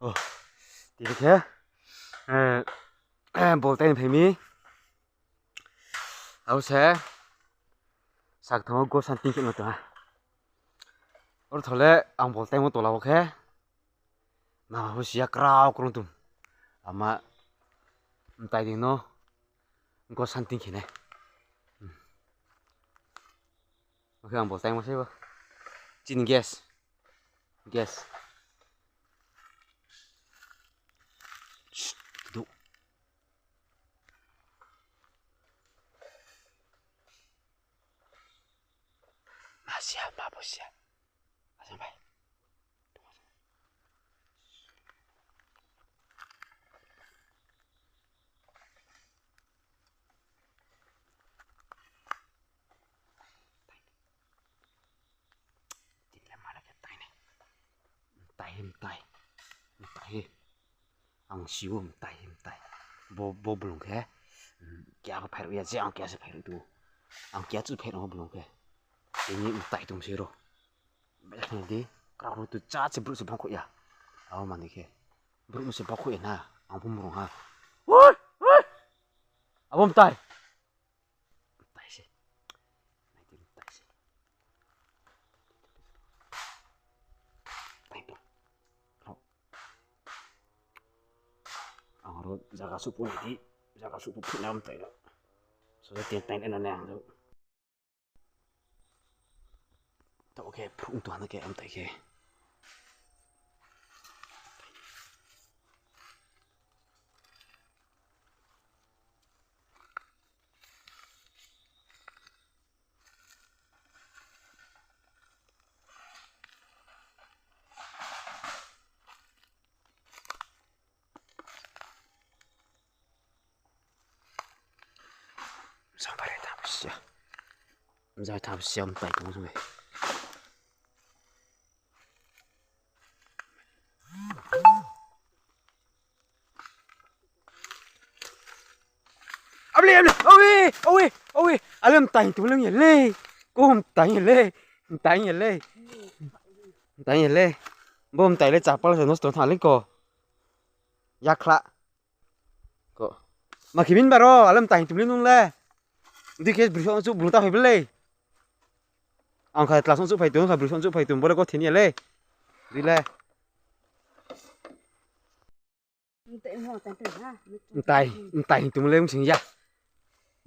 ໂອ້ ຕິດແທ້ ເອີ ໂບແຕງໄຜມີ ເອົາແຊ ສາກທອງໂກຊັນຕິງເກັບມາຕົວ ໂອໂທເລ ອັງໂບແຕງມາຕົວລາວ ໂອເຄ ມາ ໂຮເຊຍ ກຣາວ ກຣຸງຕຸມ ອາມາ ໄຕດິໂນ ໂກຊັນຕິງເກັບແນ ໂອເຄ ອັງໂບແຕງມາເຊ ຈິນ ເກສ Yes. ຕິດແລ້ວ ມາແລ້ວ ແກະໄຕນີ້ ໄຕ ໄຕ ໄຕ ອັງຊິວ ໄຕ ໄຕ ບໍ່ ບໍ່ ບໍ່ລົງແຄ ອືມ ແກະເອົາໄປເລີຍ ເອົາແກະໃສ່ໄປເລີຍ ເອົາແກະຈຸດເຜັດ ເອົາບໍ່ລົງແຄ ທີນີ້ໄຕຕຸງເຊໂຣ ແບບນີ້ດີ ກະໂຣຕຸຈາດເຊບຣຸດເຊບັງໂຄຍາ ເອົາມານີ້ແຄ ບຣຸດເຊບັງໂຄຍານາ ເອົາບໍ່ລົງຫາ ໂອ້ຍ ໂອ້ຍ ເອົາບໍ່ໄຕ ໄຕຊິ ໄຕຊິ ໄຕຊິ ໄຕຕົວ ເອົາ ເອົາໂລດ ຈາກາສຸປຸນຕິ ຈາກາສຸປຸນແນວໄຕລະ ສະຕຽນໄຕແນວແນວ ໂອເຄ ພຸ້ງຕົວນະແກ ເອົາໄຕແກ Sampai dah tapos siya. Sampai tapos siya, ang tayo mo sampai. ອາເລ ອາເລ ໂອ້ຍ ໂອ້ຍ ໂອ້ຍ ອາເລ ໄຕຕົວເລື່ອງໃຫຍ່ເລີຍ ໂກ ໄຕໃຫຍ່ເລີຍ ໄຕໃຫຍ່ເລີຍ ໄຕໃຫຍ່ເລີຍ ບໍ່ ໄຕເລີຍ ຈາກປາລະສະໜົດຕົວທານເລີຍ ໂກ ຢາກຄະ ໂກ ມາຄິມິນບາໂຣ ອາເລ ໄຕຕົວເລື່ອງນຸ່ນແລ ດິເຄບຣູຊອນຊຸບລຸງຕາໄຟເບເລ ອາງຄາຕາຊອນຊຸໄຟຕຸນ ຄາບຣູຊອນຊຸໄຟຕຸນ ບໍ່ໄດ້ກໍເທນເຍເລ ດີແລ Ntai, ntai, ntai, tumulong sing ya.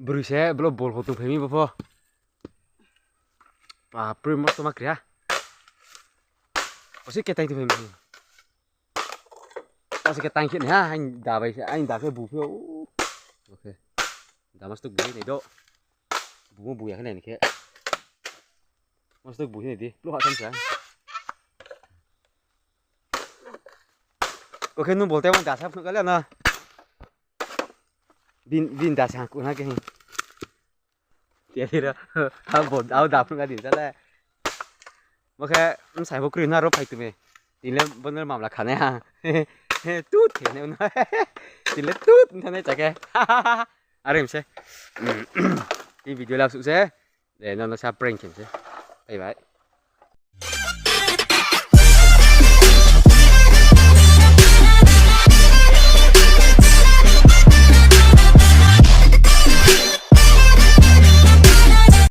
Bru se, blo bol ho tum phemi bo pho. Pa, pru mo to makria. O se ke tai tum phemi. O se ke tai ke ha, ain da bai, ain da ke bu pho. Okay. Da mas tuk bu ne do. Bu mo bu ya ke ne ke. Mas tuk bu ne di. Plo ha sam sa. ໂອເຄ ໜຸ່ມໂບແຕ່ວ່າດາສັບຄືກັນແລ້ວເນາະ ບິນ ບິນດາສັງກຸນະເກ ເດ ເດ ເອົາໂບ ເອົາດາບຄືກັນດິນຊະແລ້ວ ໂອເຄ ມັນໃສ່ບໍ່ກຣີນນະ ລົບໄປຕຸເມ ຕິເລບໍ່ເນີມາລະຄາແນ່ ຕູດເຫັນແນວ ຕິເລຕູດ ມັນທັນໄດ້ຈັກແກ ອາເຣມເຊ ທີ່ວິດີໂອແລ້ວສຸເຊ ເດ ນອນຊາເປຣງເຂັມເຊ ບາຍບາຍ.